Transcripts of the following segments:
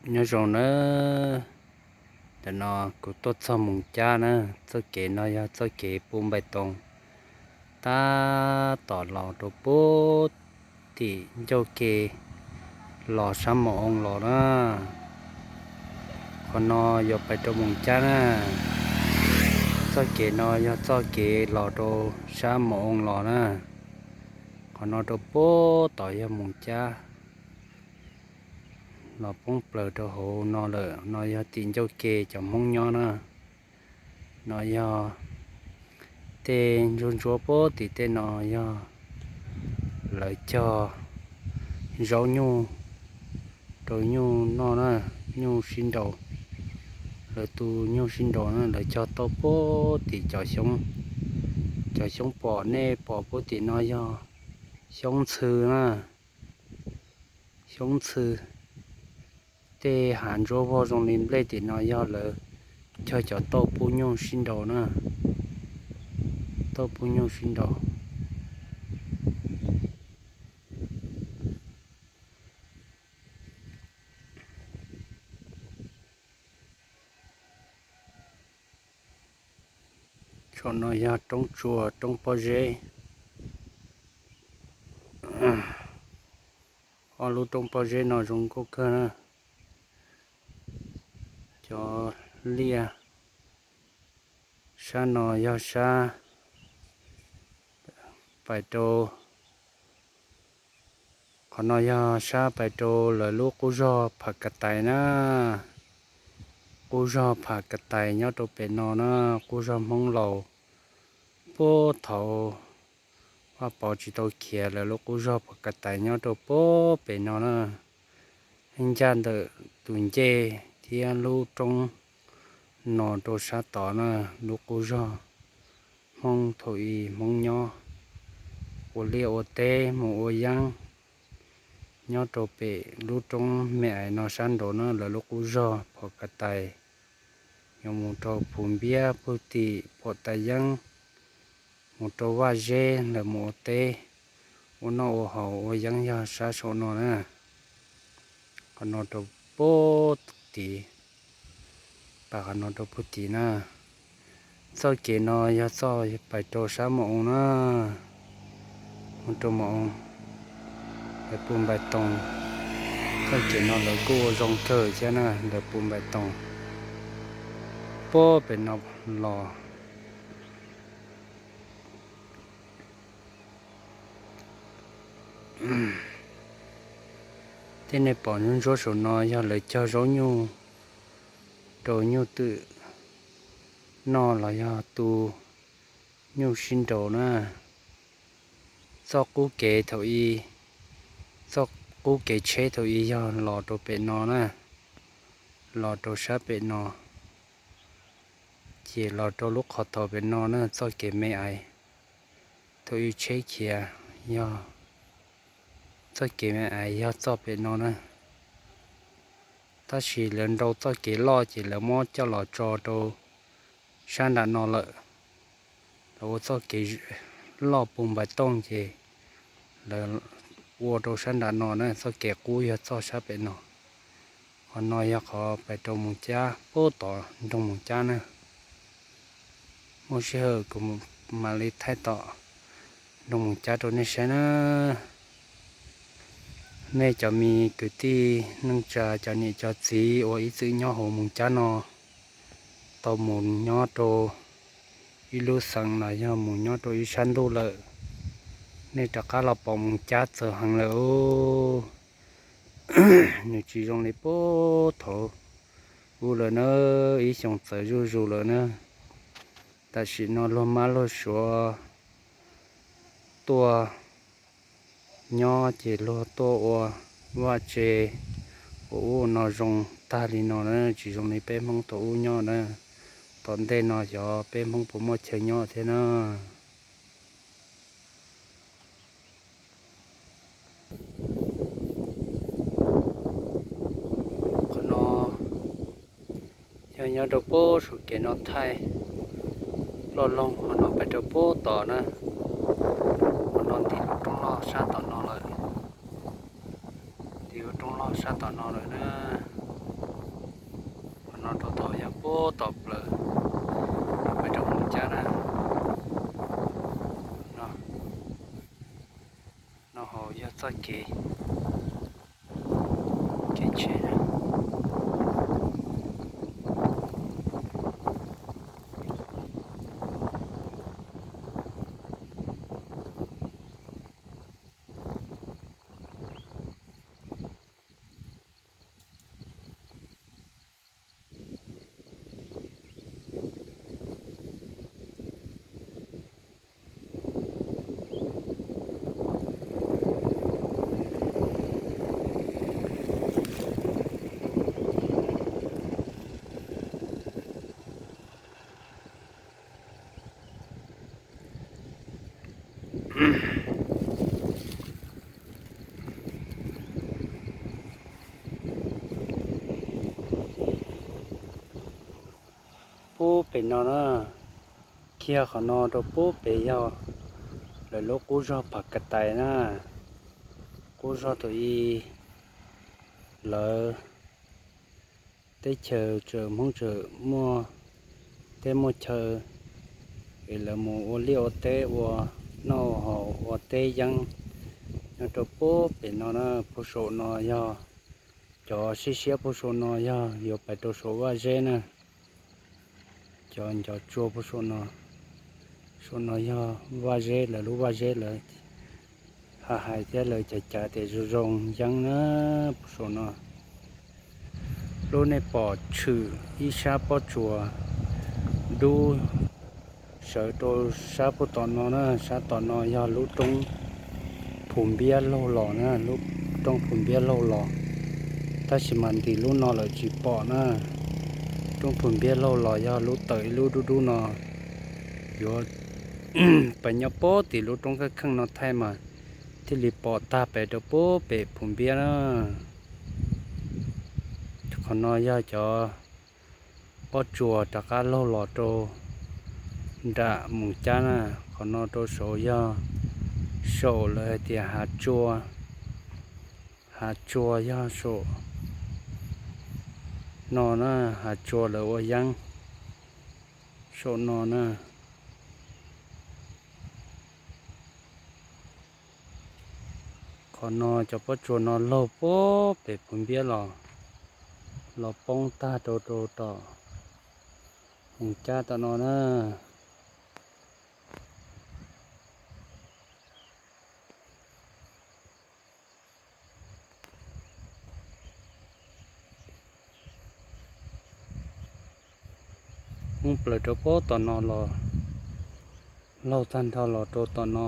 Nyob zoo nawb, ntawm no kuv tuaj txog Moos Cab na. Txoj kev no yog txoj kev puv npais toos tab tom los rau puag tim ncauj ke los sab Mos Oo los na. Qhov no yuav pais rau Moos Cab na. Txoj kev no yog txoj kev los rau sab Mos Oo los na. Qhov no rau puag tod yog Moos Cab, los poob plaws rau hauv no lawm. No yog tim ncauj ke cov Hmoob nyob na. No yog tej ntsuab ntsuab puag tim tej no yog lawv cog zaub nyuj rau nyuj noj na, nyuj sib nraus. Lawv tu nyuj sib nraus na, lawv cog tauj puag tim cov xyoob. Cov xyoob pom nej pom puag tim no yog xyoob ntxhw na, xyoob ntxhw. Tej hav ntsuab vog zoo li nplej tim no yog lawv cog cov tauj pub nyuj sib nraus na, tauj pub nyuj sib nraus. Saum no yog roob tsua roob pob zeb. Ob lub roob pob zeb no zoo nkauj kawg na. Cov liaj sab no yog sab pais rau, qhov no yog sab pais rau lawv lub qub zog Pham Ka Tais na. Qub zog Pham Ka Tais nyob rau pem no na, qub zog Hmoob laus. Puag thaud Vaj Pov tsis tau khiav, lawv lub qub zog Pham Ka Tais nyob rau puag pem no na. Ncaj ntawm tus ncej thiab lub roob no rau sab tod na, lub qub zog Hmoob thaum ub Hmoob nyob ua liaj ua teb mus ua yeeb nyob rau pem lub roob me ais no sab nraud na, lawv lub qub zog Pham Ka Tais. Yuav mus rau Phu Npiab puag tim Phuam Tais Yeeb, mus rau Vaj Zeb lawv mus ua teb, ua noj ua haus ua yeeb yog sab saum no na. Qhov no rau puag tid, pas qhov no rau puag tid na. Txoj kev no yog txoj pais rau sab Mos Oo na, mus rau Mos Oo, lawv puv npais toos. Txoj kev no lawv kuj ua zoo kawg thiab na, lawv puv npais toos puag pem no los. Tej nej pom ntsuab ntsuab saum no yog lawv cog zaub nyuj rau nyuj twm noj los yog tu nyuj sib nraus na. Txoj qub kev thaum ub, txoj qub kev tsheb thaum ub yog los rau pem no na, los rau sab pem no, ces los rau lub qhov tod pem no na, txoj kev me ais. Thaum ub tsheb khiav yog txoj kev me ais yog txoj pem no na. Tab sis lawv nrau txoj kev loj ces lawv muab coj los tso rau sab nram no lawm. Lawv ua txoj kev loj puv npais tooj ces lawv ua rau sab nram no na, txoj kev qub yog txoj sab pem no. Qhov no yog qhov pais rau Moos Cab, puag tom nroog Moos Cab na. Muaj sij hawm kuv mam li thaij tom nroog Moos Cab rau nej saib na. Nej cov me kwv tij neej tsa, cov niam cov txiv uas ib txwm nyob hauv Moos Cab no, tau mus nyob rau ib lub xeev los yog mus nyob rau ib sab ntuj lawm, nej rov qab los pom Moos Cab txawv heev lawm. Nws tsis zoo li puag thaud ub lawm na, ib xyoos txawv zuj zus lawm na. Tam sim no luag mab luag suav tuaj nyob ces luag tuaj ua vaj tse ua ub ua no zoo tag li no na, tsis zoo li peb Hmoob thaum ub nyob na. Tom ntej no xyov peb Hmoob puas muaj chaw nyob thiab na. Qhov no yog nyob rau puag saum kev no thaij loj loog, qhov no pais rau puag tod na. Qhov no ntim lub roob loj sab tom no lawm, ntim lub roob loj sab tom no lawm na. No rau tod yog puag tom plawv, peb rau Moos Cab na. No, no hauv yog txoj kev, kev tsheb. Puag pem no na, kiag qhov no rau puag pem yog lawv lub qub zog Phav Ka Tais na, qub zog thaum ub lawv teb chaws tseem Hmoob tseem muaj teb muaj chaw, es lawv mus ua liaj ua teb ua noj ua haus ua teb yeeb nyob rau puag pem no na. Puag saum no yog cov siab siab, puag saum no yog yuav pais rau saum Vaj Zeb na. Cov ncov tsua puag saum no, saum no yog Vaj Zeb, lawv lub Vaj Zeb lawv hais thiab lawv cav cav tias zoo zoo yeeb na. Puag saum no, lub nej pom tshwm ib sab pob tsuas dub sawv rau sab puag tom no na, sab tom no yog lub roob Phu Npiab laug los na, lub roob Phu Npiab laug los, tab sis mas ntim lub no lawm tsis pom na. Roob Phu Npiab laug los yog lub tawm ib lub dub dub no, yuav pais nyob puag tim lub roob kheej kheej no thaij mas thiaj li pom tag pem rau puag pem Phu Npiab na. Qhov no yog cov pob tsuas rov qab laug los rau nram Moos Cab na. Qhov no rau saud yog saum lawv hais tias hav tsua, hav tsua yog saum no na, hav tsua lawv ua yeeb saum no na. Qhov no cov pob tsuas no laug puag pem Phu Npiab los, los poob tag rau rau tom Moos Cab tom no na. Hoob plaws rau puag tom no los, laug tag nrho los rau tom no.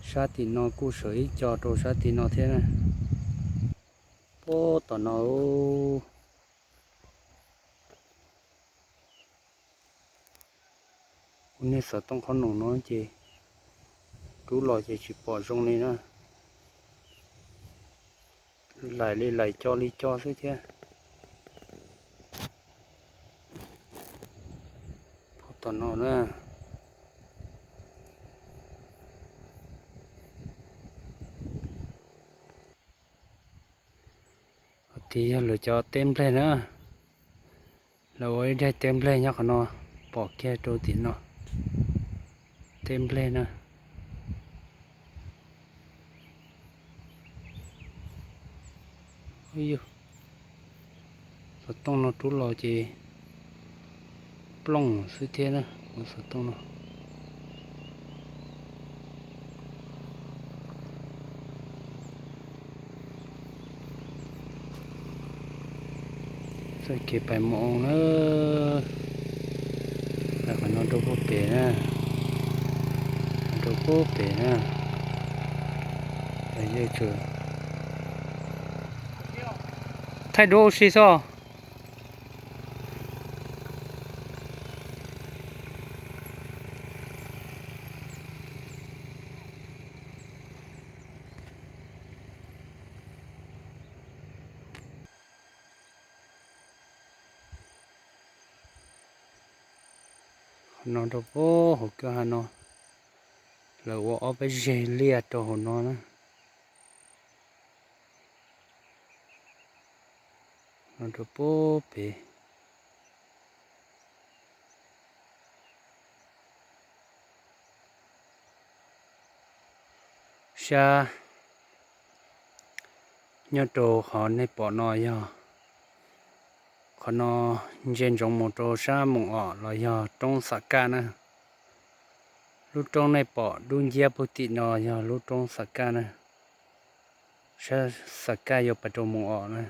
Sab tim no kuj sawv ib co rau sab tim no thiab na. Puag tom no, ua niag xov tooj qhob noom no ces rub los ces tsis pom zoo li na. Laim li laim co li co xwb thiab. Puag tom no na. Qhov tid yog lawv cov teb nplej na. Lawv ua ib daim teb nplej nyob qhov no, pom kiag rau tim no. Teb nplej na. Xov tooj no rub los ces plooj xwb thiab na, xov tooj no. Txoj kev pais mus oo na, qhov no rau puag pem na, rau puag pem na. Thaij duab ua si xwb. Qhov no rau puag hauv kwj ha no, lawv ua ob peb zeg liaj rau hauv no na. No rau puag pem. Sab nyob rau qhov nej pom no yog, qhov no ntsia ntsoov mus rau sab Moos Om los yog roob Xam Kaj na. Lub roob nej pom dub nciab puag tim no yog lub roob Xam Kaj na. Sab Xam Kaj yuav pais rau Moos Om na.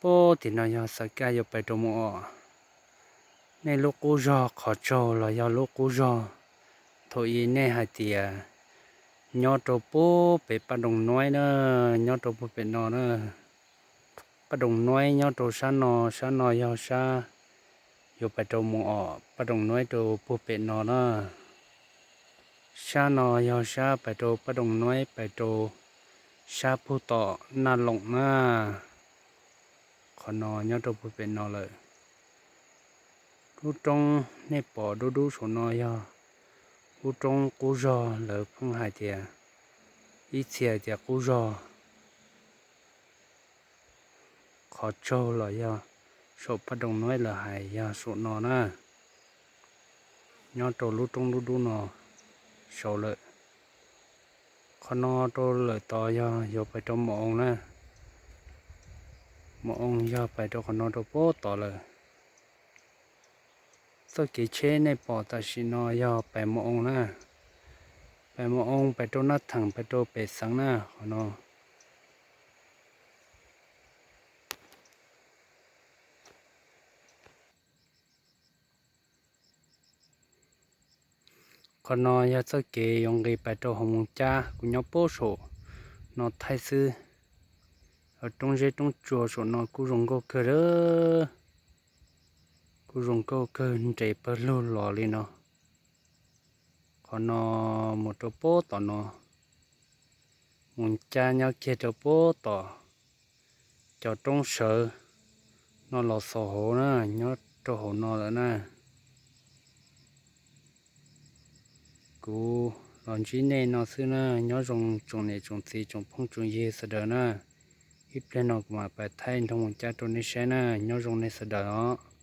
Puag tim no yog Xam Kaj yuav pais rau Moos Om. Nej lub qub zog qhov tsaug los yog lub qub zog, thaum ub nej hais tias nyob rau puag pem Paj Doos Nuaib na, nyob rau puag pem no na. Paj Doos Nuaib nyob rau sab no, sab no yog sab yuav pais rau Moos Om, Paj Doos Nuaib rau puag pem no na. Sab no yog sab pais rau Paj Doos Nuaib, pais rau sab puag tom Naj Loos na. Qhov no nyob rau puag pem no lawm. Lub roob nej pom dub dub saum no yog lub roob qub zog, lawv pheej hais tias, ib txhia tias qub zog. Qhov tsaug los yog saum Paj Doos Nuaib lawv hais yog saum no na, nyob rau lub roob dub dub no saud lawm. Qhov no rau lawm tod yog yuav pais rau Moos Oo na. Moos Oo yog pais rau qhov no rau puag tod lawm. Txoj kev tsheb nej pom tam sim no yog pais Moos Oo na, pais Moos Oo pais rau Naj Theem pais rau pem xeev na qhov no. Qhov no yog txoj kev yuav nqis pais rau hauv Moos Cab, kuv nyob puag saum no thaij xwb. Roob zeb roob tsua saum no kuj zoo nkauj kawg lawm, kuj zoo nkauj kawg nres pawg lug los li no. Qhov no mus rau puag tom no, Moos Cab nyob kiag rau puag tom cov roob sawv no los xaus hauv na, nyob rau hauv no lawm na. Kuv los ntsib nej no xwb na, nyob zoo tsoom niam tsoom txiv tsoom phooj tsoom ywg sawv daws na. Ib pliag no kuv mam pais thaij nroog Moos Cab rau nej saib na, nyob zoo nej sawv daws os.